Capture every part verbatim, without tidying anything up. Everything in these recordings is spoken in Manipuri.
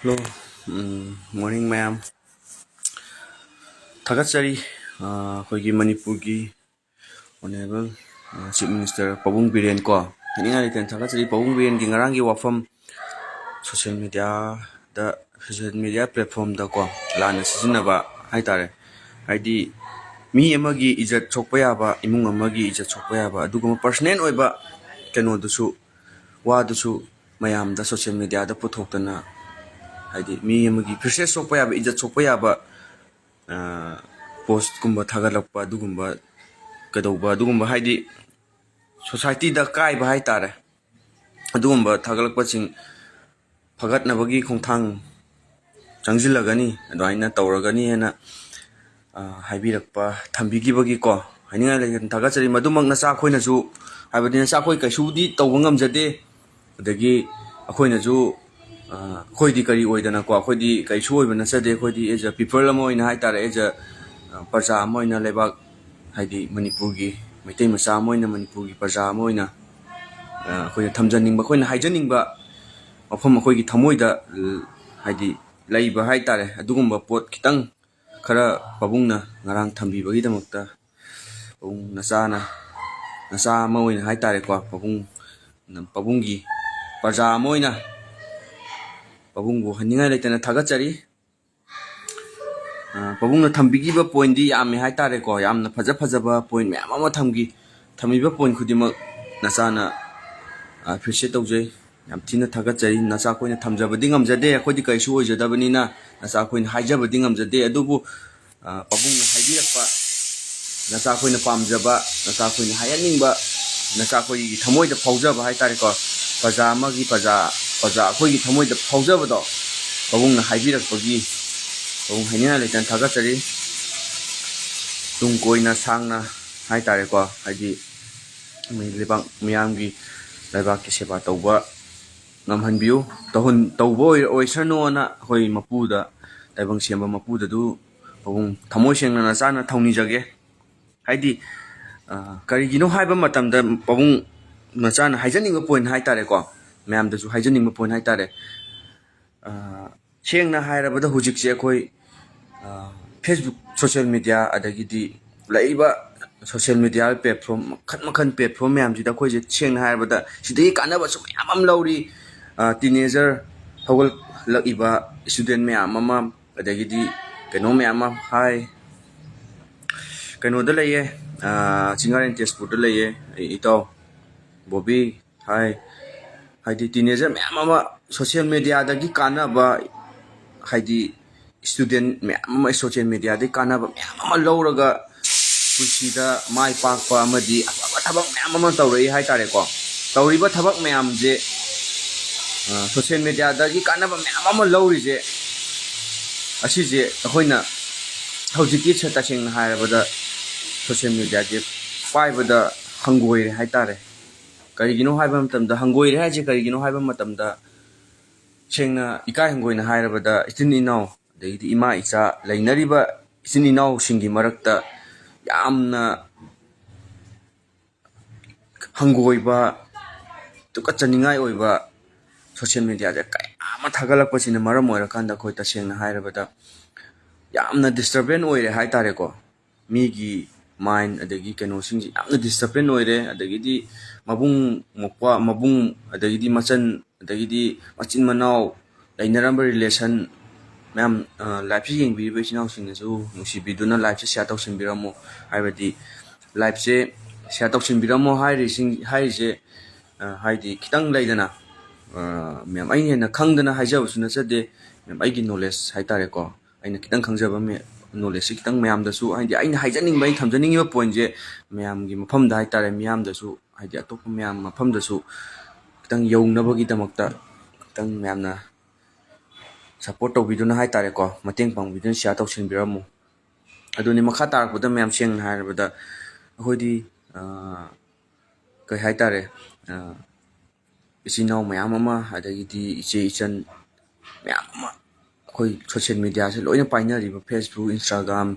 ꯍꯜꯂꯣ, ꯎꯝ, ꯃꯣꯔꯅꯤꯡ ꯃꯌꯥꯝ꯫ ꯊꯥꯒꯠꯆꯔꯤ, ꯑ, ꯑꯩꯈꯣꯏꯒꯤ ꯃꯅꯤꯄꯨꯔꯒꯤ ꯑꯣꯅꯔꯦꯕꯜ, ꯑ, ꯆꯤꯐ ꯃꯤꯅꯤꯁꯇꯔ ꯄꯥꯕꯨꯡ ꯕꯤꯔꯦꯟ ꯀꯣ, ꯍꯥꯏꯅꯤꯡꯉꯥꯏ ꯂꯩꯇꯅ ꯊꯥꯒꯠꯆꯔꯤ꯫ ꯄꯥꯕꯨꯡ ꯕꯤꯔꯦꯟꯒꯤ ꯉꯔꯥꯡꯒꯤ ꯋꯥꯐꯝ ꯁꯣꯁꯤꯌꯦꯜ ꯃꯦꯗꯤꯌꯥꯗ, ꯁꯣꯁꯤꯌꯦꯜ ꯃꯦꯗꯤꯌꯥ ꯄ꯭ꯂꯦꯠꯐꯣꯝꯗ ꯀꯣ, ꯂꯥꯟꯅ ꯁꯤꯖꯤꯟꯅꯕ ꯍꯥꯏ ꯇꯥꯔꯦ꯫ ꯍꯥꯏꯗꯤ, ꯃꯤ ꯑꯃꯒꯤ ꯏꯖꯠ ꯁꯣꯛꯄ ꯌꯥꯕ, ꯏꯃꯨꯡ ꯑꯃꯒꯤ ꯏꯖꯠ ꯁꯣꯛꯄ ꯌꯥꯕ, ꯑꯗꯨꯒꯨꯝꯕ ꯄꯔꯁꯅꯦꯜ ꯑꯣꯏꯕ ꯀꯩꯅꯣꯗꯨꯁꯨ, ꯋꯥꯗꯨꯁꯨ ꯃꯌꯥꯝꯗ ꯁꯣꯁꯤꯌꯦꯜ ꯃꯦꯗꯤꯌꯥꯗ ꯄꯨꯊꯣꯛꯇꯅ, ꯍꯥꯏꯗꯤ, ꯃꯤ ꯑꯃꯒꯤ ꯄ꯭ꯔꯤꯁꯦꯁ ꯁꯣꯛꯄ ꯌꯥꯕ, ꯏꯖꯠ ꯁꯣꯛꯄ ꯌꯥꯕ, ꯑ, ꯄꯣꯁꯀꯨꯝꯕ ꯊꯥꯒꯠꯂꯛꯄ, ꯑꯗꯨꯒꯨꯝꯕ ꯀꯩꯗꯧꯕ, ꯑꯗꯨꯒꯨꯝꯕ, ꯍꯥꯏꯗꯤ, ꯁꯣꯁꯥꯏꯇꯤꯗ ꯀꯥꯏꯕ ꯍꯥꯏ ꯇꯥꯔꯦ꯫ ꯑꯗꯨꯒꯨꯝꯕ ꯊꯥꯒꯠꯂꯛꯄꯁꯤꯡ ꯐꯒꯠꯅꯕꯒꯤ ꯈꯣꯡꯊꯥꯡ ꯆꯪꯁꯤꯜꯂꯒꯅꯤ, ꯑꯗꯨꯃꯥꯏꯅ ꯇꯧꯔꯒꯅꯤ ꯍꯥꯏꯅ, ꯑ, ꯍꯥꯏꯕꯤꯔꯛꯄ, ꯊꯝꯕꯤꯈꯤꯕꯒꯤꯀꯣ, ꯍꯥꯏꯅꯤꯡꯉꯥꯏ ꯂꯩꯇꯅ ꯊꯥꯒꯠꯆꯔꯤ꯫ ꯃꯗꯨꯃꯛ ꯅꯆꯥ ꯑꯩꯈꯣꯏꯅꯁꯨ, ꯍꯥꯏꯕꯗꯤ ꯅꯆꯥ ꯑꯩꯈꯣꯏ ꯀꯩꯁꯨꯕꯨꯗꯤ ꯇꯧꯕ ꯉꯝꯖꯗꯦ, ꯑꯗꯒꯤ ꯑꯩꯈꯣꯏꯅꯁꯨ, ꯑ, ꯑꯩꯈꯣꯏꯗꯤ ꯀꯔꯤ ꯑꯣꯏꯗꯅꯀꯣ, ꯑꯩꯈꯣꯏꯗꯤ ꯀꯩꯁꯨ ꯑꯣꯏꯕ ꯅꯠꯆꯗꯦ꯫ ꯑꯩꯈꯣꯏꯗꯤ as a people ꯑꯃ ꯑꯣꯏꯅ ꯍꯥꯏ ꯇꯥꯔꯦ, as a, ꯑ, ꯄ꯭ꯔꯖꯥ ꯑꯃ ꯑꯣꯏꯅ, ꯂꯩꯕꯥꯛ, ꯍꯥꯏꯗꯤ ꯃꯅꯤꯄꯨꯔꯒꯤ ꯃꯩꯇꯩ ꯃꯆꯥ ꯑꯃ ꯑꯣꯏꯅ, ꯃꯅꯤꯄꯨꯔꯒꯤ ꯄ꯭ꯔꯖꯥ ꯑꯃ ꯑꯣꯏꯅ, ꯑ, ꯑꯩꯈꯣꯏꯅ ꯊꯝꯖꯅꯤꯡꯕ, ꯑꯩꯈꯣꯏꯅ ꯍꯥꯏꯖꯅꯤꯡꯕ ꯃꯐꯝ, ꯑꯩꯈꯣꯏꯒꯤ ꯊꯃꯣꯏꯗ, ꯍꯥꯏꯗꯤ, ꯂꯩꯕ ꯍꯥꯏ ꯇꯥꯔꯦ, ꯑꯗꯨꯒꯨꯝꯕ ꯄꯣꯠ ꯈꯤꯇꯪ ꯈꯔ ꯄꯥꯕꯨꯡꯅ ꯉꯔꯥꯡ ꯊꯝꯕꯤꯕꯒꯤꯗꯃꯛꯇ, ꯄꯥꯕꯨꯡ ꯅꯆꯥꯅ, ꯅꯆꯥ ꯑꯃ ꯑꯣꯏꯅ ꯍꯥꯏ ꯇꯥꯔꯦꯀꯣ, ꯄꯥꯕꯨꯡ, ꯄꯥꯕꯨꯡꯒꯤ ꯄ꯭ꯔꯖꯥ ꯑꯃ ꯑꯣꯏꯅ ꯄꯥꯕꯨꯡꯕꯨ ꯍꯟꯅꯤꯡꯉꯥꯏ ꯂꯩꯇꯅ ꯊꯥꯒꯠꯆꯔꯤ꯫ ꯑ, ꯄꯥꯕꯨꯡꯅ ꯊꯝꯕꯤꯈꯤꯕ ꯄꯣꯏꯟꯗꯤ ꯌꯥꯝꯃꯦ ꯍꯥꯏ ꯇꯥꯔꯦꯀꯣ, ꯌꯥꯝꯅ ꯐꯖ ꯐꯖꯕ ꯄꯣꯏꯟ ꯃꯌꯥꯝ ꯑꯃ ꯊꯝꯈꯤ꯫ ꯊꯝꯕꯤꯕ ꯄꯣꯏꯟ ꯈꯨꯗꯤꯡꯃꯛ ꯅꯆꯥꯅ ꯑꯦꯄ꯭ꯔꯤꯁꯤꯌꯦꯠ ꯇꯧꯖꯩ, ꯌꯥꯝ ꯊꯤꯅ ꯊꯥꯒꯠꯆꯔꯤ꯫ ꯅꯆꯥ ꯑꯩꯈꯣꯏꯅ ꯊꯝꯖꯕꯗꯤ ꯉꯝꯖꯗꯦ, ꯑꯩꯈꯣꯏꯗꯤ ꯀꯔꯤꯁꯨ ꯑꯣꯏꯖꯗꯕꯅꯤꯅ ꯅꯆꯥ ꯑꯩꯈꯣꯏꯅ ꯍꯥꯏꯖꯕꯗꯤ ꯉꯝꯖꯗꯦ, ꯑꯗꯨꯕꯨ, ꯑ, ꯄꯥꯕꯨꯡꯅ ꯍꯥꯏꯕꯤꯔꯛꯄ, ꯅꯆꯥ ꯑꯩꯈꯣꯏꯅ ꯄꯥꯝꯖꯕ, ꯅꯆꯥ ꯑꯩꯈꯣꯏꯅ ꯍꯥꯏꯍꯟꯅꯤꯡꯕ, ꯅꯆꯥ ꯑꯩꯈꯣꯏꯒꯤ ꯊꯃꯣꯏꯗ ꯐꯥꯎꯖꯕ ꯍꯥꯏ ꯇꯥꯔꯦꯀꯣ, ꯄ꯭ꯔꯖꯥ ꯑꯃꯒꯤ ꯄ꯭ꯔꯖꯥ, ꯄ꯭ꯔꯖꯥ ꯑꯩꯈꯣꯏꯒꯤ ꯊꯃꯣꯏꯗ ꯐꯥꯎꯖꯕꯗꯣ ꯄꯥꯕꯨꯡꯅ ꯍꯥꯏꯕꯤꯔꯛꯄꯒꯤ ꯄꯥꯕꯨꯡ ꯍꯥꯏꯅꯤꯡꯉꯥꯏ ꯂꯩꯇꯅ ꯊꯥꯒꯠꯆꯔꯤ꯫ ꯇꯨꯡ ꯀꯣꯏꯅ ꯁꯥꯡꯅ ꯍꯥꯏ ꯇꯥꯔꯦꯀꯣ, ꯍꯥꯏꯗꯤ ꯃꯤ-, ꯂꯩꯕꯥꯛ ꯃꯤꯌꯥꯝꯒꯤ, ꯂꯩꯕꯥꯛꯀꯤ ꯁꯦꯕꯥ ꯇꯧꯕ ꯉꯝꯍꯟꯕꯤꯌꯨ, ꯇꯧꯍꯟ-, ꯇꯧꯕ ꯑꯣꯏ-, ꯑꯣꯏꯁꯅꯨꯅ ꯑꯩꯈꯣꯏ ꯃꯄꯨꯗ, ꯇꯥꯏꯕꯪ ꯁꯦꯝꯕ ꯃꯄꯨꯗ ꯑꯗꯨ ꯄꯥꯕꯨꯡ ꯊꯃꯣꯏ ꯁꯦꯡꯅ ꯅꯆꯥꯅ ꯊꯧꯅꯤꯖꯒꯦ꯫ ꯍꯥꯏꯗꯤ, ꯑ, ꯀꯔꯤꯒꯤꯅꯣ ꯍꯥꯏꯕ ꯃꯇꯝꯗ ꯄꯥꯕꯨꯡ ꯅꯆꯥꯅ ꯍꯥꯏꯖꯅꯤꯡꯕ ꯄꯣꯏꯟ ꯍꯥꯏ ꯇꯥꯔꯦꯀꯣ, ꯃꯌꯥꯝꯗꯁꯨ ꯍꯥꯏꯖꯅꯤꯡꯕ ꯄꯣꯏꯟ ꯍꯥꯏ ꯇꯥꯔꯦ, ꯑ, ꯁꯦꯡꯅ ꯍꯥꯏꯔꯕꯗ ꯍꯧꯖꯤꯛꯁꯦ ꯑꯩꯈꯣꯏ, ꯑ, Facebook, social media, ꯑꯗꯒꯤꯗꯤ ꯂꯩꯔꯤꯕ social media platform ꯃꯈꯜ ꯃꯈꯜ platform ꯃꯌꯥꯝꯁꯤꯗ ꯑꯩꯈꯣꯏꯁꯦ ꯁꯦꯡꯅ ꯍꯥꯏꯔꯕꯗ ꯁꯤꯗꯒꯤ ꯀꯥꯟꯅꯕꯁꯨ ꯃꯌꯥꯝ ꯑꯃ ꯂꯧꯔꯤ꯫ ꯑ, teenager ꯍꯧꯒꯠꯂꯛꯏꯕ student ꯃꯌꯥꯝ ꯑꯃ, ꯑꯗꯒꯤꯗꯤ ꯀꯩꯅꯣ ꯃꯌꯥꯝ ꯑꯃ ꯍꯥꯏ, ꯀꯩꯅꯣꯗ ꯂꯩꯌꯦ, ꯑ, ꯆꯤꯡꯉꯥꯔꯦꯟ ꯇꯦꯖꯄꯨꯔꯗ ꯂꯩꯌꯦ ꯑꯩ ꯏꯇꯥꯎ ꯕꯣꯕꯤ ꯍꯥꯏ꯫ ꯍꯥꯏꯗꯤ teenager ꯃꯌꯥꯝ ꯑꯃ social mediaꯗꯒꯤ ꯀꯥꯟꯅꯕ, ꯍꯥꯏꯗꯤ student ꯃꯌꯥꯝ ꯑꯃ social mediaꯗꯒꯤ ꯀꯥꯟꯅꯕ ꯃꯌꯥꯝ ꯑꯃ ꯂꯧꯔꯒ ꯄꯨꯟꯁꯤꯗ ꯃꯥꯏ ꯄꯥꯛꯄ ꯑꯃꯗꯤ ꯑꯐꯕ ꯊꯕꯛ ꯃꯌꯥꯝ ꯑꯃ ꯇꯧꯔꯛꯏ ꯍꯥꯏꯇꯥꯔꯦꯀꯣ꯫ ꯇꯧꯔꯤꯕ ꯊꯕꯛ ꯃꯌꯥꯝꯁꯦ, ꯑ, social mediaꯗꯒꯤ ꯀꯥꯟꯅꯕ ꯃꯌꯥꯝ ꯑꯃ ꯂꯧꯔꯤꯁꯦ, ꯑꯁꯤꯁꯦ ꯑꯩꯈꯣꯏꯅ ꯍꯧꯖꯤꯛꯇꯤ ꯁ-, ꯇꯁꯦꯡꯅ ꯍꯥꯏꯔꯕꯗ social mediaꯁꯦ ꯄꯥꯏꯕꯗ ꯍꯪꯒꯣꯏꯔꯦ ꯍꯥꯏꯇꯥꯔꯦ꯫ ꯀꯔꯤꯒꯤꯅꯣ ꯍꯥꯏꯕ ꯃꯇꯝꯗ, ꯍꯪꯒꯣꯏꯔꯦ ꯍꯥꯏꯁꯦ ꯀꯔꯤꯒꯤꯅꯣ ꯍꯥꯏꯕ ꯃꯇꯝꯗ, ꯁꯦꯡꯅ ꯏꯀꯥꯏ ꯍꯪꯒꯣꯏꯅ ꯍꯥꯏꯔꯕꯗ, ꯏꯆꯤꯟ ꯏꯅꯥꯎ, ꯑꯗꯒꯤꯗꯤ ꯏꯃꯥ ꯏꯆꯥ ꯂꯩꯅꯔꯤꯕ ꯏꯆꯤꯟ ꯏꯅꯥꯎꯁꯤꯡꯒꯤ ꯃꯔꯛꯇ ꯌꯥꯝꯅ ꯍꯪꯒꯣꯏꯕ, ꯇꯨꯀꯠꯆꯅꯤꯡꯉꯥꯏ ꯑꯣꯏꯕ social mediaꯁꯦ ꯀꯌꯥ ꯑꯃ ꯊꯥꯒꯠꯂꯛꯄꯁꯤꯅ ꯃꯔꯝ ꯑꯣꯏꯔꯀꯥꯟꯗ, ꯑꯩꯈꯣꯏ ꯇꯁꯦꯡꯅ ꯍꯥꯏꯔꯕꯗ ꯌꯥꯝꯅ disturbance ꯑꯣꯏꯔꯦ ꯍꯥꯏꯇꯥꯔꯦꯀꯣ꯫ ꯃꯤꯒꯤ mind ꯑꯗꯒꯤ ꯀꯩꯅꯣꯁꯤꯡꯁꯦ ꯌꯥꯝꯅ disturbance ꯑꯣꯏꯔꯦ꯫ ꯑꯗꯒꯤꯗꯤ ꯃꯕꯨꯡ ꯃꯧꯄ꯭ꯋꯥ, ꯃꯕꯨꯡ, ꯑꯗꯒꯤꯗꯤ ꯃꯆꯟ, ꯑꯗꯒꯤꯗꯤ ꯃꯆꯤꯟ ꯃꯅꯥꯎ ꯂꯩꯅꯔꯝꯕ relation ꯃꯌꯥꯝ, ꯑ, liveꯁꯦ ꯌꯦꯡꯕꯤꯔꯤꯕ ꯏꯆꯤꯟ ꯏꯅꯥꯎꯁꯤꯡꯅꯁꯨ ꯅꯨꯡꯁꯤꯕꯤꯗꯨꯅ liveꯁꯦ share ꯇꯧꯁꯤꯟꯕꯤꯔꯝꯃꯣ꯫ ꯍꯥꯏꯕꯗꯤ liveꯁꯦ share ꯇꯧꯁꯤꯟꯕꯤꯔꯝꯃꯣ ꯍꯥꯏꯔꯤꯁꯤꯡ, ꯍꯥꯏꯔꯤꯁꯦ, ꯑ, ꯍꯥꯏꯗꯤ ꯈꯤꯇꯪ ꯂꯩꯗꯅ, ꯑ, ꯃꯌꯥꯝ ꯑꯩꯅ ꯍꯦꯟꯅ ꯈꯪꯗꯅ ꯍꯥꯏꯖꯕꯁꯨ ꯅꯠꯆꯗꯦ꯫ ꯃꯌꯥꯝ ꯑꯩꯒꯤ knowledge ꯍꯥꯏꯇꯥꯔꯦꯀꯣ, ꯑꯩꯅ ꯈꯤꯇꯪ ꯈꯪꯖꯕ ꯃꯦ-, knowledgeꯁꯦ ꯈꯤꯇꯪ ꯃꯌꯥꯝꯗꯁꯨ, ꯍꯥꯏꯗꯤ ꯑꯩꯅ ꯍꯥꯏꯖꯅꯤꯡꯕ, ꯑꯩꯅ ꯊꯝꯖꯅꯤꯡꯉꯤꯕ pointꯁꯦ ꯃꯌꯥꯝꯒꯤ ꯃꯐꯝꯗ ꯍꯥꯏꯇꯥꯔꯦ, ꯃꯤꯌꯥꯝꯗꯁꯨ, ꯍꯥꯏꯗꯤ ꯑꯇꯣꯞꯄ ꯃꯌꯥꯝ ꯃꯐꯝꯗꯁꯨ ꯈꯤꯇꯪ ꯌꯧꯅꯕꯒꯤꯗꯃꯛꯇ ꯈꯤꯇꯪ ꯃꯌꯥꯝꯅ support ꯇꯧꯕꯤꯗꯨꯅ ꯍꯥꯏꯇꯥꯔꯦꯀꯣ, ꯃꯇꯦꯡ ꯄꯥꯡꯕꯤꯗꯨꯅ share ꯇꯧꯁꯤꯟꯕꯤꯔꯝꯃꯨ꯫ ꯑꯗꯨꯅꯤ, ꯃꯈꯥ ꯇꯥꯔꯛꯄꯗ ꯃꯌꯥꯝ ꯁꯦꯡꯅ ꯍꯥꯏꯔꯕꯗ ꯑꯩꯈꯣꯏꯗꯤ, ꯑ, ꯀꯩ ꯍꯥꯏꯇꯥꯔꯦ, ꯑ, ꯏꯆꯤꯟ ꯏꯅꯥꯎ ꯃꯌꯥꯝ ꯑꯃ, ꯑꯗꯒꯤꯗꯤ ꯏꯆꯦ ꯏꯆꯟ ꯃꯌꯥꯝ ꯑꯃ, ꯑꯩꯈꯣꯏ social mediaꯁꯦ ꯂꯣꯏꯅ ꯄꯥꯏꯅꯔꯤꯕ, Facebook, Instagram,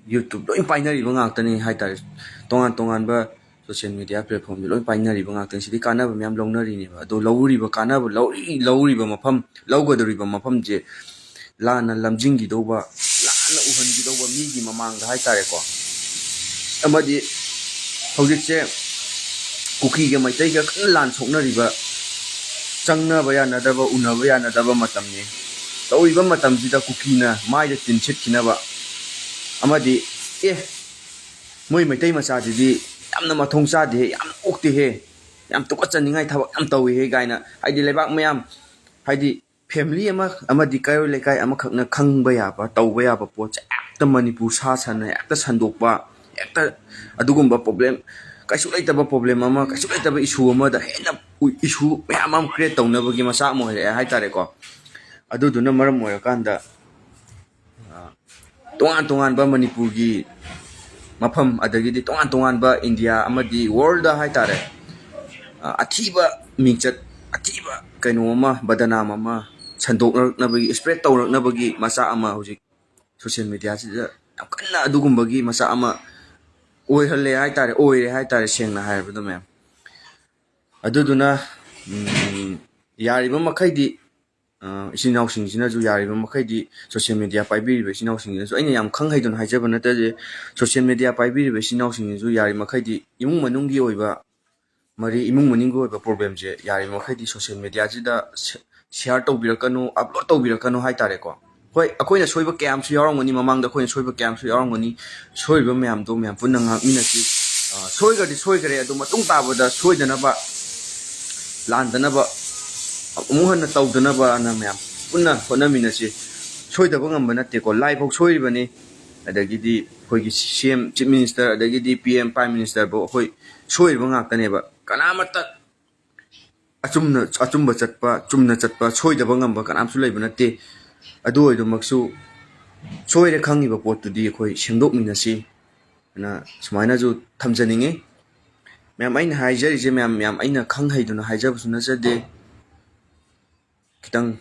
YouTube ꯂꯣꯏ ꯄꯥꯏꯅꯔꯤꯕ ꯉꯥꯛꯇꯅꯤ ꯍꯥꯏꯇꯥꯔꯦ꯫ ꯇꯣꯉꯥꯟ ꯇꯣꯉꯥꯟꯕ ꯁꯣꯁꯤꯌꯦꯜ ꯃꯦꯗꯤꯌꯥ ꯄ꯭ꯂꯦꯠꯐꯣꯝꯁꯦ ꯂꯣꯏ ꯄꯥꯏꯅꯔꯤꯕ ꯉꯥꯛꯇꯅꯤ꯫ ꯁꯤꯗꯤ ꯀꯥꯟꯅꯕ ꯃꯌꯥꯝ ꯂꯧꯅꯔꯤꯅꯦꯕ꯫ ꯑꯗꯣ ꯂꯧꯔꯤꯕ ꯀꯥꯟꯅꯕ, ꯂꯧꯔꯤ-, ꯂꯧꯔꯤꯕ ꯃꯐꯝ, ꯂꯧꯒꯗꯧꯔꯤꯕ ꯃꯐꯝꯁꯦ ꯂꯥꯟꯅ ꯂꯝꯖꯤꯡꯈꯤꯗꯧꯕ, ꯂꯥꯟꯅ ꯎꯍꯟꯈꯤꯗꯧꯕ ꯃꯤꯒꯤ ꯃꯃꯥꯡꯗ ꯍꯥꯏꯇꯥꯔꯦꯀꯣ꯫ ꯑꯃꯗꯤ ꯍꯧꯖꯤꯛꯁꯦ ꯀꯨꯀꯤꯒ ꯃꯩꯇꯩꯒ ꯀꯟꯅ ꯂꯥꯟ ꯁꯣꯛꯅꯔꯤꯕ, ꯆꯪꯅꯕ ꯌꯥꯅꯗꯕ, ꯎꯅꯕ ꯌꯥꯅꯗꯕ ꯃꯇꯝꯅꯤ꯫ ꯇꯧꯔꯤꯕ ꯃꯇꯝꯁꯤꯗ ꯀꯨꯀꯤꯅ ꯃꯥꯏꯗ ꯇꯤꯟ ꯁꯤꯠꯈꯤꯅꯕ ꯑꯃꯗꯤ, "ꯑꯦ, ꯃꯣꯏ ꯃꯩꯇꯩ ꯃꯆꯥꯁꯤꯗꯤ ꯌꯥꯝꯅ ꯃꯊꯣꯡ ꯆꯥꯗꯦꯍꯦ, ꯌꯥꯝꯅ ꯑꯣꯛꯇꯦꯍꯦ, ꯌꯥꯝ ꯇꯨꯀꯠꯆꯅꯤꯡꯉꯥꯏ ꯊꯕꯛ ꯌꯥꯝ ꯇꯧꯏꯍꯦ" ꯀꯥꯏꯅ, ꯍꯥꯏꯗꯤ ꯂꯩꯕꯥꯛ ꯃꯌꯥꯝ, ꯍꯥꯏꯗꯤ ꯐꯦꯃꯤꯂꯤ ꯑꯃ ꯑꯃꯗꯤ ꯀꯩꯔꯣꯏ ꯂꯩꯀꯥꯏ ꯑꯃꯈꯛꯅ ꯈꯪꯕ ꯌꯥꯕ, ꯇꯧꯕ ꯌꯥꯕ ꯄꯣꯠꯁꯦ ꯍꯦꯛꯇ ꯃꯅꯤꯄꯨꯔ ꯁꯥ ꯁꯟꯅ ꯍꯦꯛꯇ ꯁꯟꯗꯣꯛꯄ, ꯍꯦꯛꯇ ꯑꯗꯨꯒꯨꯝꯕ ꯄ꯭ꯔꯣꯕ꯭ꯂꯦꯝ, ꯀꯩꯁꯨ ꯂꯩꯇꯕ ꯄ꯭ꯔꯣꯕ꯭ꯂꯦꯝ ꯑꯃ, ꯀꯩꯁꯨ ꯂꯩꯇꯕ ꯏꯁꯨ ꯑꯃꯗ ꯍꯦꯟꯅ ꯏꯁꯨ ꯃꯌꯥꯝ ꯑꯃ ꯀ꯭ꯔꯤꯌꯦꯠ ꯇꯧꯅꯕꯒꯤ ꯃꯆꯥꯛ ꯑꯃ ꯑꯣꯏꯔꯛꯑꯦ ꯍꯥꯏꯇꯥꯔꯦꯀꯣ꯫ ꯑꯗꯨꯗꯨꯅ ꯃꯔꯝ ꯑꯣꯏꯔꯀꯥꯟꯗ, ꯑ, ꯇꯣꯉꯥꯟ ꯇꯣꯉꯥꯟꯕ ꯃꯅꯤꯄꯨꯔꯒꯤ ꯃꯐꯝ, ꯑꯗꯒꯤꯗꯤ ꯇꯣꯉꯥꯟ ꯇꯣꯉꯥꯟꯕ ꯏꯟꯗꯤꯌꯥ ꯑꯃꯗꯤ ꯋꯥꯔꯜꯗ ꯍꯥꯏꯇꯥꯔꯦ, ꯑ, ꯑꯊꯤꯕ ꯃꯤꯡꯆꯠ, ꯑꯊꯤꯕ ꯀꯩꯅꯣ ꯑꯃ, ꯕꯗꯅꯥꯝ ꯑꯃ ꯁꯟꯗꯣꯛꯅꯔꯛꯅꯕꯒꯤ, ꯁ꯭ꯄ꯭ꯔꯦꯗ ꯇꯧꯔꯛꯅꯕꯒꯤ ꯃꯆꯥꯛ ꯑꯃ ꯍꯧꯖꯤꯛ ꯁꯣꯁꯤꯌꯦꯜ ꯃꯦꯗꯤꯌꯥꯁꯤꯗ ꯌꯥꯝ ꯀꯟꯅ ꯑꯗꯨꯒꯨꯝꯕꯒꯤ ꯃꯆꯥꯛ ꯑꯃ ꯑꯣꯏꯍꯜꯂꯦ ꯍꯥꯏꯇꯥꯔꯦ, ꯑꯣꯏꯔꯦ ꯍꯥꯏꯇꯥꯔꯦ, ꯁꯦꯡꯅ ꯍꯥꯏꯔꯕꯗ ꯃꯌꯥꯝ꯫ ꯑꯗꯨꯗꯨꯅ, ꯎꯝ, ꯌꯥꯔꯤꯕ ꯃꯈꯩꯗꯤ, ꯑ, ꯏꯆꯤꯟ ꯏꯅꯥꯎꯁꯤꯡꯁꯤꯅꯁꯨ ꯌꯥꯔꯤꯕ ꯃꯈꯩꯗꯤ, ꯁꯣꯁꯤꯌꯦꯜ ꯃꯦꯗꯤꯌꯥ ꯄꯥꯏꯕꯤꯔꯤꯕ ꯏꯆꯤꯟ ꯏꯅꯥꯎꯁꯤꯡꯁꯤꯅꯁꯨ, ꯑꯩꯅ ꯌꯥꯝ ꯈꯪ ꯍꯩꯗꯨꯅ ꯍꯥꯏꯖꯕ ꯅꯠꯇꯦ, ꯁꯣꯁꯤꯌꯦꯜ ꯃꯦꯗꯤꯌꯥ ꯄꯥꯏꯕꯤꯔꯤꯕ ꯏꯆꯤꯟ ꯏꯅꯥꯎꯁꯤꯡꯁꯤꯁꯨ ꯌꯥꯔꯤꯕ ꯃꯈꯩꯗꯤ ꯏꯃꯨꯡ ꯃꯅꯨꯡꯒꯤ ꯑꯣꯏꯕ ꯃꯔꯤ, ꯏꯃꯨꯡ ꯃꯅꯨꯡꯒꯤ ꯑꯣꯏꯕ ꯄ꯭ꯔꯣꯕ꯭ꯂꯦꯝꯁꯦ ꯌꯥꯔꯤꯕ ꯃꯈꯩꯗꯤ ꯁꯣꯁꯤꯌꯦꯜ ꯃꯦꯗꯤꯌꯥꯁꯤꯗ ꯁꯦ-, ꯁꯤꯌꯥꯔ ꯇꯧꯕꯤꯔꯛꯀꯅꯨ, ꯑꯞꯂꯣꯗ ꯇꯧꯕꯤꯔꯛꯀꯅꯨ ꯍꯥꯏꯇꯥꯔꯦꯀꯣ꯫ ꯍꯣꯏ, ꯑꯩꯈꯣꯏꯅ ꯁꯣꯏꯕ ꯀꯌꯥ ꯑꯃꯁꯨ ꯌꯥꯎꯔꯝꯒꯅꯤ, ꯃꯃꯥꯡꯗ ꯑꯩꯈꯣꯏꯅ ꯁꯣꯏꯕ ꯀꯌꯥ ꯑꯃꯁꯨ ꯌꯥꯎꯔꯝꯒꯅꯤ꯫ ꯁꯣꯏꯔꯤꯕ ꯃꯌꯥꯝꯗꯣ ꯃꯌꯥꯝ ꯄꯨꯟꯅ ꯉꯥꯛꯃꯤꯟꯅꯁꯤ꯫ ꯑ, ꯁꯣꯏꯈ꯭ꯔꯗꯤ ꯁꯣꯏꯈ꯭ꯔꯦ, ꯑꯗꯣ ꯃꯇꯨꯡ ꯇꯥꯕꯗ ꯁꯣꯏꯗꯅꯕ, ꯂꯥꯟꯗꯅꯕ, ꯑꯃꯨꯛ ꯍꯟꯅ ꯇꯧꯗꯅꯕꯅ ꯃꯌꯥꯝ ꯄꯨꯟꯅ ꯍꯣꯠꯅꯃꯤꯟꯅꯁꯤ꯫ ꯁꯣꯏꯗꯕ ꯉꯝꯕ ꯅꯠꯇꯦꯀꯣ, ꯂꯥꯏꯐꯥꯎ ꯁꯣꯏꯔꯤꯕꯅꯤ꯫ ꯑꯗꯒꯤꯗꯤ ꯑꯩꯈꯣꯏꯒꯤ ꯁꯤ ꯑꯦꯝ, ꯆꯤꯐ ꯃꯤꯅꯤꯁꯇꯔ, ꯑꯗꯒꯤꯗꯤ ꯄꯤ ꯑꯦꯝ, ꯄ꯭ꯔꯥꯏꯝ ꯃꯤꯅꯤꯁꯇꯔꯐꯥꯎ ꯑꯩꯈꯣꯏ ꯁꯣꯏꯔꯤꯕ ꯉꯥꯛꯇꯅꯦꯕ꯫ ꯀꯅꯥꯃꯠꯇ ꯑꯆꯨꯝꯅ, ꯑꯆꯨꯝꯕ ꯆꯠꯄ, ꯆꯨꯝꯅ ꯆꯠꯄ, ꯁꯣꯏꯗꯕ ꯉꯝꯕ ꯀꯅꯥꯝꯁꯨ ꯂꯩꯕ ꯅꯠꯇꯦ꯫ ꯑꯗꯨ ꯑꯣꯏꯔꯃꯛꯁꯨ, ꯁꯣꯏꯔꯦ ꯈꯪꯉꯤꯕ ꯄꯣꯠꯇꯨꯗꯤ ꯑꯩꯈꯣꯏ ꯁꯦꯝꯗꯣꯛꯃꯤꯟꯅꯁꯤ ꯑꯅ ꯁꯨꯃꯥꯏꯅꯁꯨ ꯊꯝꯖꯅꯤꯡꯉꯤ꯫ ꯃꯌꯥꯝ, ꯑꯩꯅ ꯍꯥꯏꯖꯔꯤꯁꯦ ꯃꯌꯥꯝ, ꯃꯌꯥꯝ ꯑꯩꯅ ꯈꯪ ꯍꯩꯗꯨꯅ ꯍꯥꯏꯖꯕꯁꯨ ꯅꯠꯆꯗꯦ꯫ ꯈꯤꯇꯪ,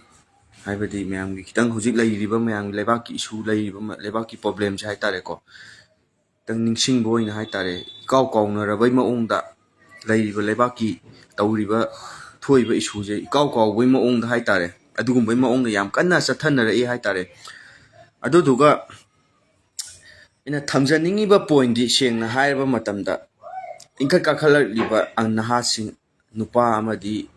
ꯍꯥꯏꯕꯗꯤ ꯃꯌꯥꯝꯒꯤ ꯈꯤꯇꯪ ꯍꯧꯖꯤꯛ ꯂꯩꯔꯤꯕ ꯃꯌꯥꯝꯒꯤ ꯂꯩꯕꯥꯛꯀꯤ ꯏꯁꯨ ꯂꯩꯔꯤꯕ ꯃ-, ꯂꯩꯕꯥꯛꯀꯤ ꯄ꯭ꯔꯣꯕ꯭ꯂꯦꯝꯁꯦ ꯍꯥꯏꯇꯥꯔꯦꯀꯣ, ꯈꯤꯇꯪ ꯅꯤꯡꯁꯤꯡꯕ ꯑꯣꯏꯅ ꯍꯥꯏꯇꯥꯔꯦ, ꯏꯀꯥꯎ ꯀꯥꯎꯅꯔꯕꯩ ꯃꯑꯣꯡꯗ ꯂꯩꯔꯤꯕ ꯂꯩꯕꯥꯛꯀꯤ ꯇꯧꯔꯤꯕ ꯊꯣꯛꯏꯕ ꯏꯁꯨꯁꯦ ꯏꯀꯥꯎ ꯀꯥꯎꯕꯩ ꯃꯑꯣꯡꯗ ꯍꯥꯏꯇꯥꯔꯦ, ꯑꯗꯨꯒꯨꯝꯕꯩ ꯃꯑꯣꯡꯗ ꯌꯥꯝ ꯀꯟꯅ ꯆꯠꯊꯅꯔꯛꯏ ꯍꯥꯏꯇꯥꯔꯦ꯫ ꯑꯗꯨꯗꯨꯒ ꯑꯩꯅ ꯊꯝꯖꯅꯤꯡꯉꯤꯕ ꯄꯣꯏꯟꯗꯤ ꯁꯦꯡꯅ ꯍꯥꯏꯔꯕ ꯃꯇꯝꯗ ꯏꯟꯈꯠ ꯀꯥꯈꯠꯂꯛꯂꯤꯕ ꯅꯍꯥꯁꯤꯡ, ꯅꯨꯄꯥ ꯑꯃꯗꯤ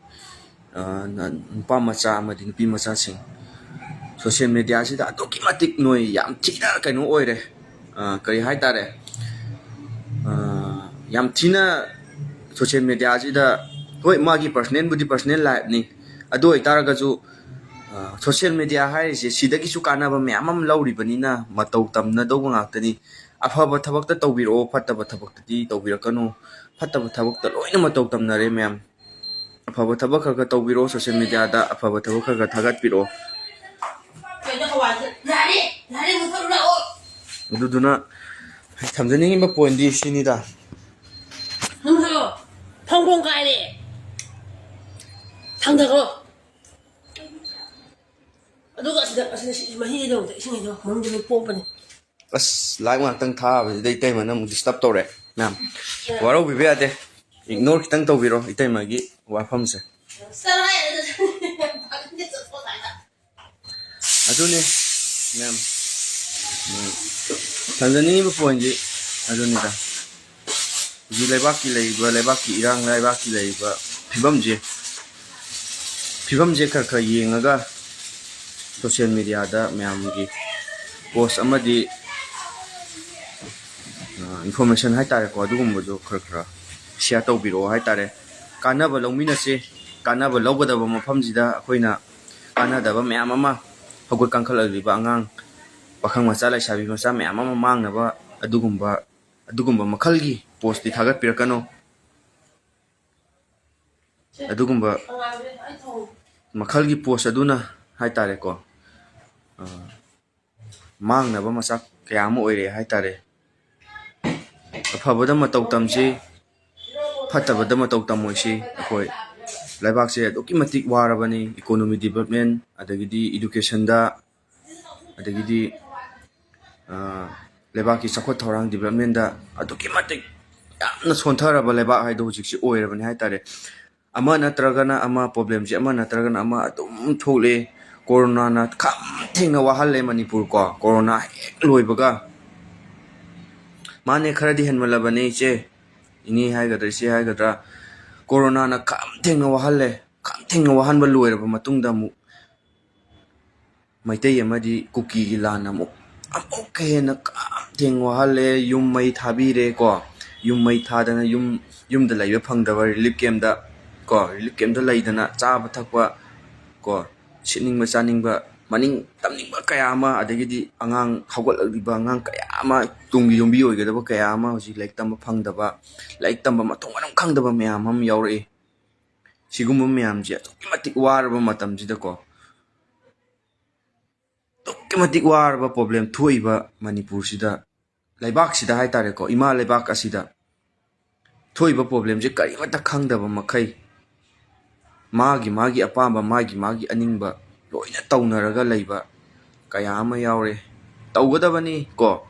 ꯅꯨꯄꯥ ꯃꯆꯥ ꯑꯃꯗꯤ ꯅꯨꯄꯤ ꯃꯆꯥꯁꯤꯡ, ꯁꯣꯁꯤꯌꯦꯜ ꯃꯦꯗꯤꯌꯥꯁꯤꯗ ꯑꯗꯨꯛꯀꯤ ꯃꯇꯤꯛ ꯅꯣꯏ ꯌꯥꯝ ꯊꯤꯅ ꯀꯩꯅꯣ ꯑꯣꯏꯔꯦ꯫ ꯀꯔꯤ ꯍꯥꯏꯇꯥꯔꯦ? ꯌꯥꯝ ꯊꯤꯅ ꯁꯣꯁꯤꯌꯦꯜ ꯃꯦꯗꯤꯌꯥꯁꯤꯗ, ꯍꯣꯏ, ꯃꯥꯒꯤ ꯄꯔꯁꯅꯦꯜꯕꯨꯗꯤ ꯄꯔꯁꯅꯦꯜ ꯂꯥꯏꯐꯅꯤ, ꯑꯗꯨ ꯑꯣꯏꯇꯥꯔꯒꯁꯨ ꯁꯣꯁꯤꯌꯦꯜ ꯃꯦꯗꯤꯌꯥ ꯍꯥꯏꯔꯤꯁꯦ ꯁꯤꯗꯒꯤꯁꯨ ꯀꯥꯟꯅꯕ ꯃꯌꯥꯝ ꯑꯃ ꯂꯧꯔꯤꯕꯅꯤꯅ ꯃꯇꯧ ꯇꯝꯅꯗꯧꯕ ꯉꯥꯛꯇꯅꯤ꯫ ꯑꯐꯕ ꯊꯕꯛꯇ ꯇꯧꯕꯤꯔꯛꯑꯣ, ꯐꯠꯇꯕ ꯊꯕꯛꯇꯗꯤ ꯇꯧꯕꯤꯔꯛꯀꯅꯨ꯫ ꯐꯠꯇꯕ ꯊꯕꯛꯇ ꯂꯣꯏꯅ ꯃꯇꯧ ꯇꯝꯅꯔꯦ ꯃꯌꯥꯝ꯫ ꯑꯐꯕ ꯊꯕꯛ ꯈꯔ ꯈꯔ ꯇꯧꯕꯤꯔꯛꯑꯣ, ꯁꯣꯁꯤꯌꯦꯜ ꯃꯦꯗꯤꯌꯥꯗ ꯑꯐꯕ ꯊꯕꯛ ꯈꯔ ꯈꯔ ꯊꯥꯒꯠꯄꯤꯔꯛꯑꯣ꯫ ꯑꯗꯨꯗꯨꯅ ꯊꯝꯖꯅꯤꯡꯉꯤꯕ ꯄꯣꯏꯟꯗꯤ ꯁꯤꯅꯤꯗ꯫ ꯅꯪ ꯊꯥꯡꯒꯣꯡ ꯀꯥꯏꯔꯦ, ꯊꯥꯡꯗꯈ꯭ꯔꯣ꯫ ꯑꯗꯨꯒ ꯑꯁꯤꯗ, ꯑꯁꯤꯗ ꯁꯤ ꯃꯍꯤ ꯍꯩꯗꯧꯕꯗ ꯏꯁꯤꯡ ꯍꯩꯗꯧ ꯃꯅꯨꯡꯗ ꯂꯣꯏ ꯄꯣꯛꯄꯅꯦ꯫ ꯑꯁ, ꯂꯥꯏꯚ ꯉꯥꯛꯇꯪ ꯊꯥꯕꯁꯤꯗ ꯏꯇꯩꯃꯅ ꯑꯃꯨꯛ ꯗꯤꯁꯇꯔꯕ ꯇꯧꯔꯦ ꯃꯌꯥꯝ꯫ ꯋꯥꯔꯧꯕꯤꯕ ꯌꯥꯗꯦ, ꯏꯒꯅꯣꯔ ꯈꯤꯇꯪ ꯇꯧꯕꯤꯔꯣ ꯏꯇꯩꯃꯒꯤ ꯋꯥꯐꯝꯁꯦ꯫ ꯆꯠꯂꯣꯍꯦ, ꯑꯗꯨꯗꯤ ꯐꯖꯅ ꯆꯠꯊꯣꯛ ꯇꯥꯏꯗ꯫ ꯑꯗꯨꯅꯦ ꯃꯌꯥꯝ, ꯎꯝ, ꯊꯝꯖꯅꯤꯡꯉꯤꯕ ꯄꯣꯏꯟꯁꯤ ꯑꯗꯨꯅꯤꯗ꯫ ꯍꯧꯖꯤꯛ ꯂꯩꯕꯥꯛꯀꯤ ꯂꯩꯔꯤꯕ, ꯂꯩꯕꯥꯛꯀꯤ ꯏꯔꯥꯡ, ꯂꯩꯕꯥꯛꯀꯤ ꯂꯩꯔꯤꯕ ꯐꯤꯕꯝꯁꯦ, ꯐꯤꯕꯝꯁꯦ ꯈꯔ ꯈꯔ ꯌꯦꯡꯉꯒ ꯁꯣꯁꯤꯌꯦꯜ ꯃꯦꯗꯤꯌꯥꯗ ꯃꯌꯥꯝꯒꯤ ꯄꯣꯁ ꯑꯃꯗꯤ ꯏꯟꯐꯣꯔꯃꯦꯁꯟ ꯍꯥꯏꯇꯥꯔꯦꯀꯣ, ꯑꯗꯨꯒꯨꯝꯕꯗꯣ ꯈꯔ ꯈꯔ ꯁꯤꯌꯥꯔ ꯇꯧꯕꯤꯔꯛꯑꯣ ꯍꯥꯏꯇꯥꯔꯦ꯫ ꯀꯥꯟꯅꯕ ꯂꯧꯃꯤꯟꯅꯁꯦ꯫ ꯀꯥꯟꯅꯕ ꯂꯧꯒꯗꯕ ꯃꯐꯝꯁꯤꯗ ꯑꯩꯈꯣꯏꯅ ꯀꯥꯟꯅꯗꯕ ꯃꯌꯥꯝ ꯑꯃ, ꯍꯧꯒꯠ ꯀꯥꯡꯈꯠꯂꯛꯂꯤꯕ ꯑꯉꯥꯡ, ꯄꯥꯈꯪ ꯃꯆꯥ, ꯂꯩꯁꯥꯕꯤ ꯃꯆꯥ ꯃꯌꯥꯝ ꯑꯃ ꯃꯥꯡꯅꯕ ꯑꯗꯨꯒꯨꯝꯕ, ꯑꯗꯨꯒꯨꯝꯕ ꯃꯈꯜꯒꯤ ꯄꯣꯁꯇꯤ ꯊꯥꯒꯠꯄꯤꯔꯛꯀꯅꯨ꯫ ꯑꯗꯨꯒꯨꯝꯕ ꯃꯈꯜꯒꯤ ꯄꯣꯁ ꯑꯗꯨꯅ ꯍꯥꯏꯇꯥꯔꯦꯀꯣ, ꯑ, ꯃꯥꯡꯅꯕ ꯃꯆꯥꯛ ꯀꯌꯥ ꯑꯃ ꯑꯣꯏꯔꯦ ꯍꯥꯏꯇꯥꯔꯦ꯫ ꯑꯐꯕꯗ ꯃꯇꯧ ꯇꯝꯁꯤ, ꯐꯠꯇꯕꯗ ꯃꯇꯧ ꯇꯝꯃꯣꯏꯁꯤ꯫ ꯑꯩꯈꯣꯏ ꯂꯩꯕꯥꯛꯁꯦ ꯑꯗꯨꯛꯀꯤ ꯃꯇꯤꯛ ꯋꯥꯔꯕꯅꯤ, ꯏꯀꯣꯅꯣꯃꯤ ꯗꯤꯕꯂꯞꯃꯦꯟ, ꯑꯗꯒꯤꯗꯤ ꯏꯗꯨꯀꯦꯁꯟꯗ, ꯑꯗꯒꯤꯗꯤ, ꯑ, ꯂꯩꯕꯥꯛꯀꯤ ꯆꯥꯎꯈꯠ ꯊꯧꯔꯥꯡ developmentꯗ ꯑꯗꯨꯛꯀꯤ ꯃꯇꯤꯛ ꯌꯥꯝꯅ ꯁꯣꯟꯊꯔꯕ ꯂꯩꯕꯥꯛ ꯍꯥꯏꯗꯣ ꯍꯧꯖꯤꯛꯁꯤ ꯑꯣꯏꯔꯕꯅꯤ ꯍꯥꯏꯇꯥꯔꯦ꯫ ꯑꯃ ꯅꯠꯇ꯭ꯔꯒꯅ ꯑꯃ, problemꯁꯦ ꯑꯃ ꯅꯠꯇ꯭ꯔꯒꯅ ꯑꯃ ꯑꯗꯨꯝ ꯊꯣꯛꯂꯛꯑꯦ꯫ ꯀꯣꯔꯣꯅꯥꯅ ꯈꯝ ꯊꯦꯡꯅ ꯋꯥꯍꯜꯂꯦ ꯃꯅꯤꯄꯨꯔ ꯀꯣ꯫ ꯀꯣꯔꯣꯅꯥ ꯍꯦꯛ ꯂꯣꯏꯕꯒ, ꯃꯥꯅꯦ, ꯈꯔꯗꯤ ꯍꯦꯟꯃꯜꯂꯕꯅꯦ ꯏꯆꯦ, ꯏꯅꯦ ꯍꯥꯏꯒꯗ꯭ꯔꯥ, ꯏꯆꯦ ꯍꯥꯏꯒꯗ꯭ꯔꯥ, ꯀꯣꯔꯣꯅꯥꯅ ꯈꯝ ꯊꯦꯡꯅ ꯋꯥꯍꯜꯂꯦ꯫ ꯈꯝ ꯊꯦꯡꯅ ꯋꯥꯍꯟꯕ ꯂꯣꯏꯔꯕ ꯃꯇꯨꯡꯗ ꯑꯃꯨꯛ ꯃꯩꯇꯩ ꯑꯃꯗꯤ ꯀꯨꯀꯤꯒꯤ ꯂꯥꯟ ꯑꯃꯨꯛ, ꯑꯃꯨꯛꯀ ꯍꯦꯟꯅ ꯈꯝ ꯊꯦꯡꯅ ꯋꯥꯍꯜꯂꯦ꯫ ꯌꯨꯝ ꯃꯩ ꯊꯥꯕꯤꯔꯦ ꯀꯣ꯫ ꯌꯨꯝ ꯃꯩ ꯊꯥꯗꯅ ꯌꯨꯝ, ꯌꯨꯝꯗ ꯂꯩꯕ ꯐꯪꯗꯕ relief campꯇ ꯀꯣ, relief campꯇ ꯂꯩꯗꯅ ꯆꯥꯕ ꯊꯛꯄ ꯀꯣ, ꯁꯦꯠꯅꯤꯡꯕ ꯆꯥꯅꯤꯡꯕ, ꯃꯅꯤꯡ ꯇꯝꯅꯤꯡꯕ ꯀꯌꯥ ꯑꯃ, ꯑꯗꯒꯤꯗꯤ ꯑꯉꯥꯡ ꯍꯧꯒꯠꯂꯛꯂꯤꯕ ꯑꯉꯥꯡ ꯀꯌꯥ ꯑꯃ, ꯇꯨꯡꯒꯤ ꯌꯨꯝꯕꯤ ꯑꯣꯏꯒꯗꯕ ꯀꯌꯥ ꯑꯃ ꯍꯧꯖꯤꯛ ꯂꯥꯏꯔꯤꯛ ꯇꯝꯕ ꯐꯪꯗꯕ, ꯂꯥꯏꯔꯤꯛ ꯇꯝꯕ ꯃꯊꯣꯡ ꯃꯔꯝ ꯈꯪꯗꯕ ꯃꯌꯥꯝ ꯑꯃ ꯌꯥꯎꯔꯛꯏ꯫ ꯁꯤꯒꯨꯝꯕ ꯃꯌꯥꯝꯁꯦ ꯑꯗꯨꯛꯀꯤ ꯃꯇꯤꯛ ꯋꯥꯔꯕ ꯃꯇꯝꯁꯤꯗꯀꯣ, ꯑꯗꯨꯛꯀꯤ ꯃꯇꯤꯛ ꯋꯥꯔꯕ problem ꯊꯣꯛꯏꯕ ꯃꯅꯤꯄꯨꯔꯁꯤꯗ, ꯂꯩꯕꯥꯛꯁꯤꯗ ꯍꯥꯏꯇꯥꯔꯦꯀꯣ, ꯏꯃꯥ ꯂꯩꯕꯥꯛ ꯑꯁꯤꯗ ꯊꯣꯛꯏꯕ problemꯁꯦ ꯀꯔꯤꯃꯠꯇ ꯈꯪꯗꯕ ꯃꯈꯩ ꯃꯥꯒꯤ ꯃꯥꯒꯤ ꯑꯄꯥꯝꯕ, ꯃꯥꯒꯤ ꯃꯥꯒꯤ ꯑꯅꯤꯡꯕ ꯂꯣꯏꯅ ꯇꯧꯅꯔꯒ ꯂꯩꯕ ꯀꯌꯥ ꯑꯃ ꯌꯥꯎꯔꯦ꯫ ꯇꯧꯒꯗꯕꯅꯤ ꯀꯣ,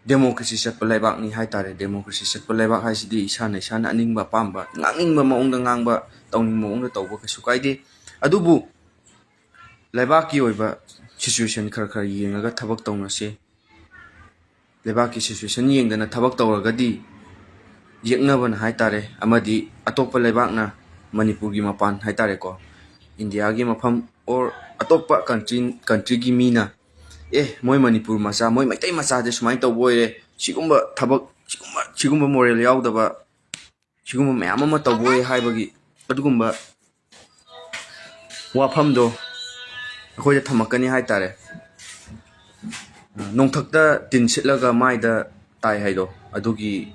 democracy ꯆꯠꯄ ꯂꯩꯕꯥꯛꯅꯤ ꯍꯥꯏꯇꯥꯔꯦ꯫ Democracy ꯆꯠꯄ ꯂꯩꯕꯥꯛ ꯍꯥꯏꯁꯤꯗꯤ ꯏꯁꯥꯅ ꯏꯁꯥꯅ ꯑꯅꯤꯡꯕ ꯑꯄꯥꯝꯕ, ꯉꯥꯡꯅꯤꯡꯕ ꯃꯑꯣꯡꯗ ꯉꯥꯡꯕ, ꯇꯧꯅꯤꯡꯕ ꯃꯑꯣꯡꯗ ꯇꯧꯕ ꯀꯩꯁꯨ ꯀꯥꯏꯗꯦ꯫ ꯑꯗꯨꯕꯨ ꯂꯩꯕꯥꯛꯀꯤ ꯑꯣꯏꯕ situation ꯈꯔ ꯈꯔ ꯌꯦꯡꯉꯒ ꯊꯕꯛ ꯇꯧꯅꯁꯤ꯫ ꯂꯩꯕꯥꯛꯀꯤ situation ꯌꯦꯡꯗꯅ ꯊꯕꯛ ꯇꯧꯔꯒꯗꯤ ꯌꯦꯛꯅꯕꯅ ꯍꯥꯏꯇꯥꯔꯦ, ꯑꯃꯗꯤ ꯑꯇꯣꯞꯄ ꯂꯩꯕꯥꯛꯅ ꯃꯅꯤꯄꯨꯔꯒꯤ ꯃꯄꯥꯟ ꯍꯥꯏꯇꯥꯔꯦꯀꯣ, ꯏꯟꯗꯤꯌꯥꯒꯤ ꯃꯐꯝ or ꯑꯇꯣꯞꯄ country, countryꯒꯤ ꯃꯤꯅ, "ꯑꯦ, ꯃꯣꯏ ꯃꯅꯤꯄꯨꯔ ꯃꯆꯥ, ꯃꯣꯏ ꯃꯩꯇꯩ ꯃꯆꯥꯗꯤ ꯁꯨꯃꯥꯏꯅ ꯇꯧꯕ ꯑꯣꯏꯔꯦ, ꯁꯤꯒꯨꯝꯕ ꯊꯕꯛ, ꯁꯤꯒꯨꯝꯕ, ꯁꯤꯒꯨꯝꯕ moral ꯌꯥꯎꯗꯕ, ꯁꯤꯒꯨꯝꯕ ꯃꯌꯥꯝ ꯑꯃ ꯇꯧꯕ ꯑꯣꯏ" ꯍꯥꯏꯕꯒꯤ ꯑꯗꯨꯒꯨꯝꯕ ꯋꯥꯐꯝꯗꯣ ꯑꯩꯈꯣꯏꯗ ꯊꯝꯃꯛꯀꯅꯤ ꯍꯥꯏꯇꯥꯔꯦ꯫ ꯅꯣꯡꯊꯛꯇ ꯇꯤꯟ ꯁꯤꯠꯂꯒ ꯃꯥꯏꯗ ꯇꯥꯏ ꯍꯥꯏꯗꯣ, ꯑꯗꯨꯒꯤ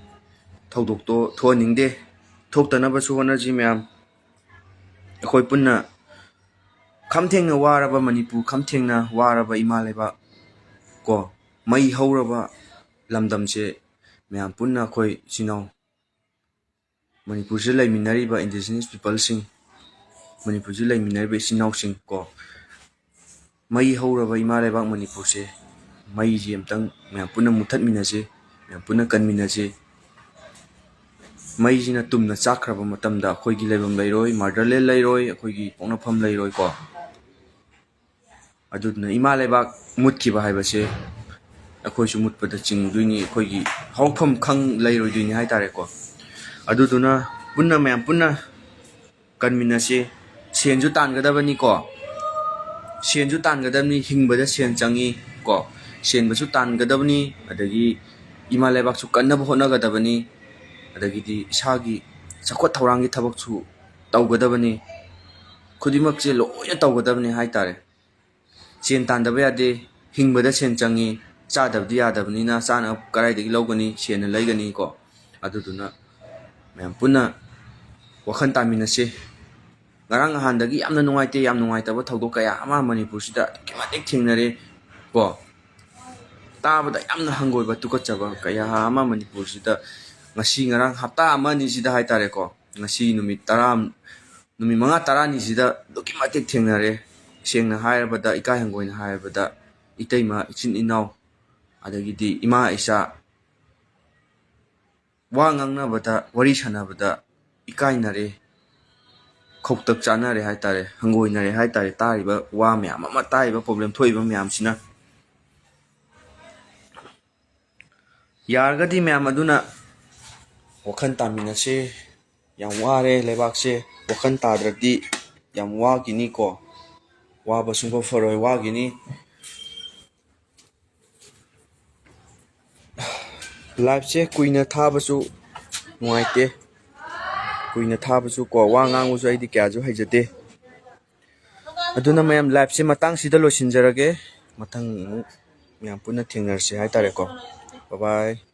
ꯊꯧꯗꯣꯛꯇꯣ ꯊꯣꯛꯍꯟꯅꯤꯡꯗꯦ꯫ ꯊꯣꯛꯇꯅꯕꯁꯨ ꯍꯣꯠꯅꯁꯤ ꯃꯌꯥꯝ꯫ ꯑꯩꯈꯣꯏ ꯄꯨꯟꯅ ꯈꯝ ꯊꯦꯡꯅ ꯋꯥꯔꯕ ꯃꯅꯤꯄꯨꯔ, ꯈꯝ ꯊꯦꯡꯅ ꯋꯥꯔꯕ ꯏꯃꯥ ꯂꯩꯕꯥꯛ ꯀꯣ, ꯃꯩ ꯍꯧꯔꯕ ꯂꯝꯗꯝꯁꯦ ꯃꯌꯥꯝ ꯄꯨꯟꯅ ꯑꯩꯈꯣꯏ ꯏꯆꯤꯟ ꯏꯅꯥꯎ ꯃꯅꯤꯄꯨꯔꯁꯤꯗ ꯂꯩꯃꯤꯟꯅꯔꯤꯕ indigenous peopleꯁꯤꯡ, ꯃꯅꯤꯄꯨꯔꯁꯤꯗ ꯂꯩꯃꯤꯟꯅꯔꯤꯕ ꯏꯆꯤꯟ ꯏꯅꯥꯎꯁꯤꯡ ꯀꯣ, ꯃꯩ ꯍꯧꯔꯕ ꯏꯃꯥ ꯂꯩꯕꯥꯛ ꯃꯅꯤꯄꯨꯔꯁꯦ ꯃꯩꯁꯤ ꯑꯝꯇꯪ ꯃꯌꯥꯝ ꯄꯨꯟꯅ ꯃꯨꯊꯠꯃꯤꯟꯅꯁꯤ, ꯃꯌꯥꯝ ꯄꯨꯟꯅ ꯀꯟꯃꯤꯟꯅꯁꯤ꯫ ꯃꯩꯁꯤꯅ ꯇꯨꯝꯅ ꯆꯥꯛꯈ꯭ꯔꯕ ꯃꯇꯝꯗ ꯑꯩꯈꯣꯏꯒꯤ ꯂꯩꯐꯝ ꯂꯩꯔꯣꯏ, motherland ꯂꯩꯔꯣꯏ, ꯑꯩꯈꯣꯏꯒꯤ ꯄꯣꯛꯅꯐꯝ ꯂꯩꯔꯣꯏꯀꯣ꯫ ꯑꯗꯨꯗꯨꯅ ꯏꯃꯥ ꯂꯩꯕꯥꯛ ꯃꯨꯠꯈꯤꯕ ꯍꯥꯏꯕꯁꯦ ꯑꯩꯈꯣꯏꯁꯨ ꯃꯨꯠꯄꯗ ꯆꯤꯡꯗꯣꯏꯅꯤ, ꯑꯩꯈꯣꯏꯒꯤ ꯍꯧꯔꯛꯐꯝ ꯈꯪ ꯂꯩꯔꯣꯏꯗꯣꯏꯅꯤ ꯍꯥꯏꯇꯥꯔꯦꯀꯣ꯫ ꯑꯗꯨꯗꯨꯅ ꯄꯨꯟꯅ, ꯃꯌꯥꯝ ꯄꯨꯟꯅ ꯀꯟꯃꯤꯟꯅꯁꯤ꯫ ꯁꯦꯟꯁꯨ ꯇꯥꯟꯒꯗꯕꯅꯤꯀꯣ, ꯁꯦꯟꯁꯨ ꯇꯥꯟꯒꯗꯕꯅꯤ, ꯍꯤꯡꯕꯗ ꯁꯦꯟ ꯆꯪꯉꯤ ꯀꯣ꯫ ꯁꯦꯟꯕꯁꯨ ꯇꯥꯟꯒꯗꯕꯅꯤ, ꯑꯗꯒꯤ ꯏꯃꯥ ꯂꯩꯕꯥꯛꯁꯨ ꯀꯟꯅꯕ ꯍꯣꯠꯅꯒꯗꯕꯅꯤ, ꯑꯗꯒꯤꯗꯤ ꯏꯁꯥꯒꯤ ꯆꯥꯎꯈꯠ ꯊꯧꯔꯥꯡꯒꯤ ꯊꯕꯛꯁꯨ ꯇꯧꯒꯗꯕꯅꯤ꯫ ꯈꯨꯗꯤꯡꯃꯛꯁꯦ ꯂꯣꯏꯅ ꯇꯧꯒꯗꯕꯅꯤ ꯍꯥꯏꯇꯥꯔꯦ꯫ ꯁꯦꯟ ꯇꯥꯟꯗꯕ ꯌꯥꯗꯦ, ꯍꯤꯡꯕꯗ ꯁꯦꯟ ꯆꯪꯉꯤ, ꯆꯥꯗꯕꯗꯤ ꯌꯥꯗꯕꯅꯤꯅ ꯆꯥꯅꯕ ꯀꯗꯥꯏꯗꯒꯤ ꯂꯧꯒꯅꯤ? ꯁꯦꯟꯅ ꯂꯩꯒꯅꯤꯀꯣ꯫ ꯑꯗꯨꯗꯨꯅ ꯃꯌꯥꯝ ꯄꯨꯟꯅ ꯋꯥꯈꯜ ꯇꯥꯃꯤꯟꯅꯁꯤ꯫ ꯉꯔꯥꯡ ꯅꯍꯥꯟꯗꯒꯤ ꯌꯥꯝꯅ ꯅꯨꯡꯉꯥꯏꯇꯦ, ꯌꯥꯝ ꯅꯨꯡꯉꯥꯏꯇꯕ ꯊꯧꯗꯣꯛ ꯀꯌꯥ ꯑꯃ ꯃꯅꯤꯄꯨꯔꯁꯤꯗ ꯑꯗꯨꯛꯀꯤ ꯃꯇꯤꯛ ꯊꯦꯡꯅꯔꯦ ꯀꯣ꯫ ꯇꯥꯕꯗ ꯌꯥꯝꯅ ꯍꯪꯒꯣꯏꯕ, ꯇꯨꯀꯠꯆꯕ ꯀꯌꯥ ꯑꯃ ꯃꯅꯤꯄꯨꯔꯁꯤꯗ ꯉꯁꯤ ꯉꯔꯥꯡ ꯍꯞꯇꯥ ꯑꯃ ꯑꯅꯤꯁꯤꯗ ꯍꯥꯏꯇꯥꯔꯦꯀꯣ, ꯉꯁꯤ ꯅꯨꯃꯤꯠ ꯇꯔꯥ, ꯅꯨꯃꯤꯠ ꯃꯉꯥ ꯇꯔꯥꯅꯤꯁꯤꯗ ꯑꯗꯨꯛꯀꯤ ꯃꯇꯤꯛ ꯊꯦꯡꯅꯔꯦ꯫ ꯁꯦꯡꯅ ꯍꯥꯏꯔꯕꯗ, ꯏꯀꯥꯏ ꯍꯪꯒꯣꯏꯅ ꯍꯥꯏꯔꯕꯗ, ꯏꯇꯩꯃ, ꯏꯆꯤꯟ ꯏꯅꯥꯎ, ꯑꯗꯒꯤꯗꯤ ꯏꯃꯥ ꯏꯆꯥ, ꯋꯥ ꯉꯥꯡꯅꯕꯗ, ꯋꯥꯔꯤ ꯁꯥꯟꯅꯕꯗ ꯏꯀꯥꯏꯅꯔꯦ, ꯈꯧꯇꯛ ꯆꯥꯅꯔꯦ ꯍꯥꯏꯇꯥꯔꯦ, ꯍꯪꯒꯣꯏꯅꯔꯦ ꯍꯥꯏꯇꯥꯔꯦ, ꯇꯥꯔꯤꯕ ꯋꯥ ꯃꯌꯥꯝ ꯑꯃ, ꯇꯥꯔꯤꯕ problem ꯊꯣꯛꯏꯕ ꯃꯌꯥꯝꯁꯤꯅ꯫ ꯌꯥꯔꯒꯗꯤ ꯃꯌꯥꯝ ꯑꯗꯨꯅ ꯋꯥꯈꯜ ꯇꯥꯃꯤꯟꯅꯁꯦ꯫ ꯌꯥꯝ ꯋꯥꯔꯦ ꯂꯩꯕꯥꯛꯁꯦ, ꯋꯥꯈꯜ ꯇꯥꯗ꯭ꯔꯗꯤ ꯌꯥꯝ ꯋꯥꯈꯤꯅꯤꯀꯣ꯫ ꯋꯥꯕ ꯁꯨꯡꯐ ꯐꯔꯣꯏ, ꯋꯥꯈꯤꯅꯤ꯫ Liveꯁꯦ ꯀꯨꯏꯅ ꯊꯥꯕꯁꯨ ꯅꯨꯡꯉꯥꯏꯇꯦ, ꯀꯨꯏꯅ ꯊꯥꯕꯁꯨ ꯀꯣ, ꯋꯥ ꯉꯥꯡꯕꯁꯨ ꯑꯩꯗꯤ ꯀꯌꯥꯁꯨ ꯍꯩꯖꯗꯦ꯫ ꯑꯗꯨꯅ ꯃꯌꯥꯝ, liveꯁꯦ ꯃꯇꯥꯡꯁꯤꯗ ꯂꯣꯏꯁꯤꯟꯖꯔꯒꯦ꯫ ꯃꯊꯪ ꯑꯃꯨꯛ ꯃꯌꯥꯝ ꯄꯨꯟꯅ ꯊꯦꯡꯅꯔꯁꯤ ꯍꯥꯏꯇꯥꯔꯦꯀꯣ꯫ Bye bye꯫